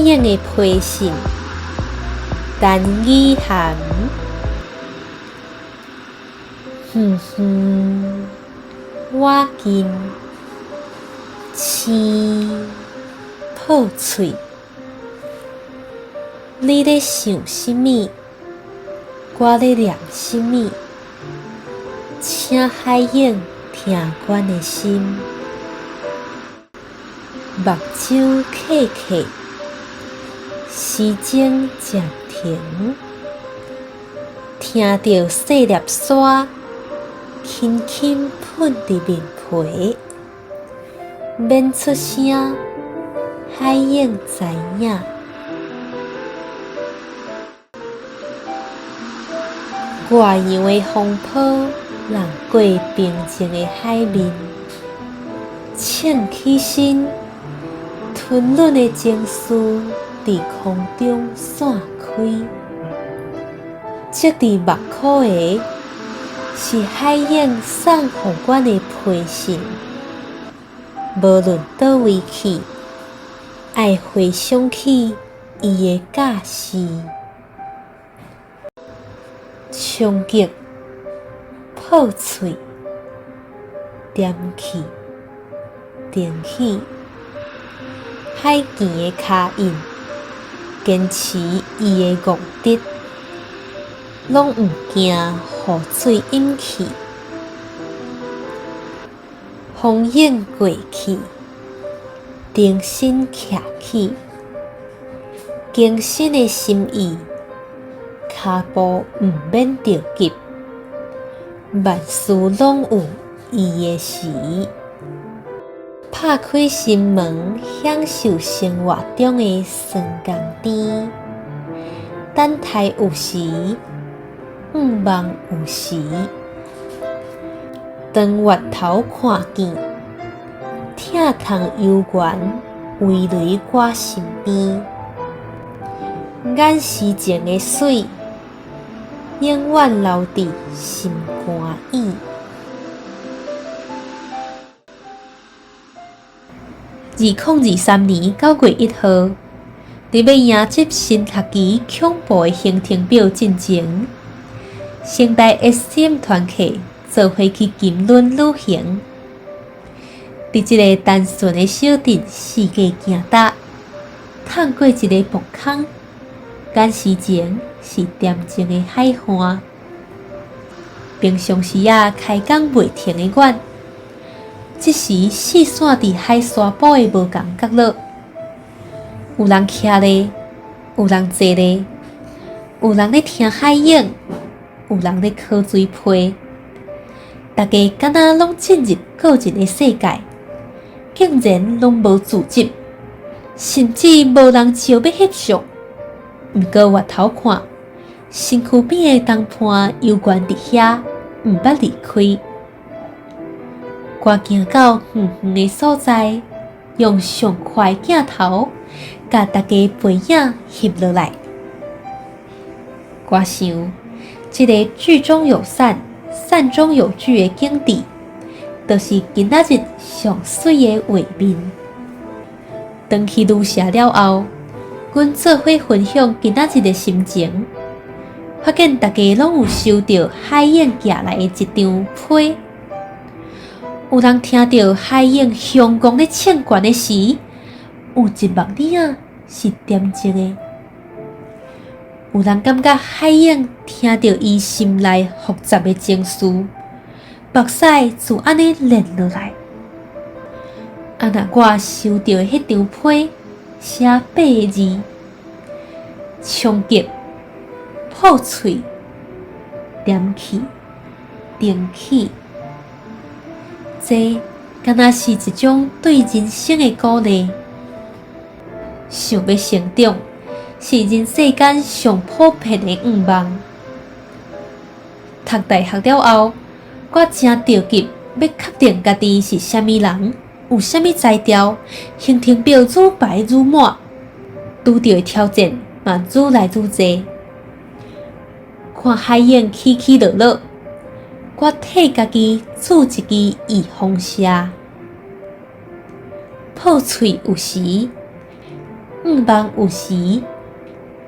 影的批信，陳語涵。遠遠，倚近，生，破碎。你咧想啥物？我咧念啥物？請海湧聽阮的心，目睭瞌瞌，時鐘暫停，聽著細粒沙輕輕噴佇面皮，免出聲，海湧知影。外洋的風波弄過平靜的海面，衝起身，吞忍的情緒佇空中散開。積佇目箍的是海湧送予阮的批信，無論佗位去，愛回想起伊的教示。衝擊，破碎，點去，停起，海墘的跤印，堅持伊的戇直，攏毋驚雨水淹去，風湧過去，重新徛起，更新的心意。跤步毋免著急，萬事攏有伊的時。拍開心門，享受生活中的酸甘甜。等待有時，向望有時。當月頭看見，疼痛悠懸，圍佇我身邊。眼時前的水，永遠留佇心肝耳。2023年9月1號，佇欲迎接新學期恐怖的行程表進前，成大 SCM 團客做伙去金崙旅行。佇這个單純的小鎮四界行踏，趟過一个墓空。眼時前是恬靜的海岸，平常時仔開工袂停的阮，這時四散佇海沙埔的無仝角落，有人徛咧，有人坐咧，有人咧聽海湧，有人咧烤水批，大家敢若攏進入個人的世界，竟然攏無組織，甚至無人招欲翕相。毋過回頭看，身軀邊的同伴猶原佇遐，毋捌離開。我行到遠遠的所在，用上快的鏡頭，共大家背影翕落來。我想，這个聚中有散，散中有聚的景致，就是今仔日上媠的畫面。轉去旅社了後，阮做伙分享今仔日的心情，發現大家攏有收著海湧寄來的一張批。有人聽著海湧兇戇咧衝懸的時，有一目爾仔是恬靜的；有人感覺海湧聽著伊心內複雜的情緒，目屎就按呢連落來。啊若我收著的彼張批，寫八个字：衝擊、破碎、點去、停起。這敢若是一種對人生的鼓勵。想欲成長，是人世間上普遍的願望。讀大學了後，我誠著急欲確定家己是啥物人，有啥物才調，行程表愈排愈滿，拄著的挑戰嘛愈來愈濟。看海湧起起落落，我替家己注一支預防射。破碎有時，向望有時，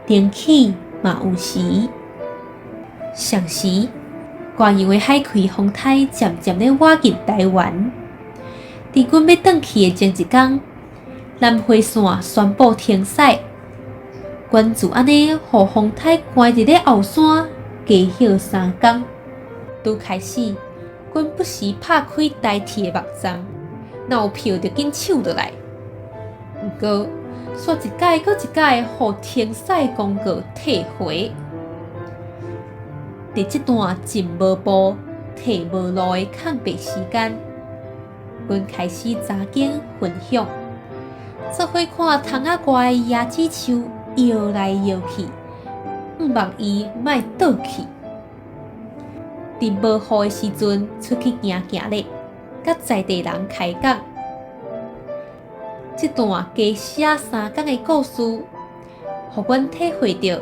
爭氣嘛有時。上時，外洋的海葵風颱漸漸咧倚近台灣。佇阮欲轉去的前一工，南迴線宣布停駛。阮就按呢，予風颱關佇咧後山，加歇3工。拄開始，阮不時拍開台鐵的網站，若有票就緊搶落來。毋過，煞一改閣一改，予停駛公告退回。佇這段進無步、退無路的空白時間，阮開始查經分享，做伙看窗仔外的椰子樹搖來搖去，向望伊莫倒去。佇無雨的時陣出去行行咧，佮在地人開講。這段加寫3工的故事，予阮體會著，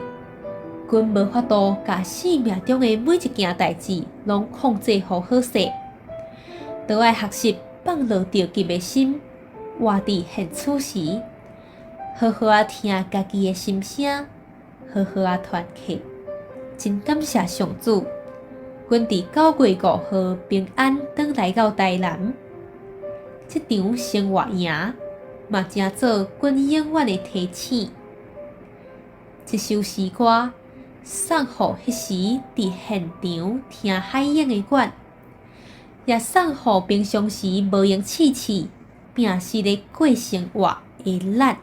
阮無法度共生命中的每一件代誌攏控制予好勢，著愛學習放落著急的心，活佇現此時，好好仔聽家己的心聲，好好仔團契。真感謝上主，阮佇9月5號平安轉來到台南。這場生活營嘛，成做阮永遠的提醒。這首詩歌送予彼時佇現場聽海湧的阮，也送予平常時無閒試試，拚死咧過生活的咱。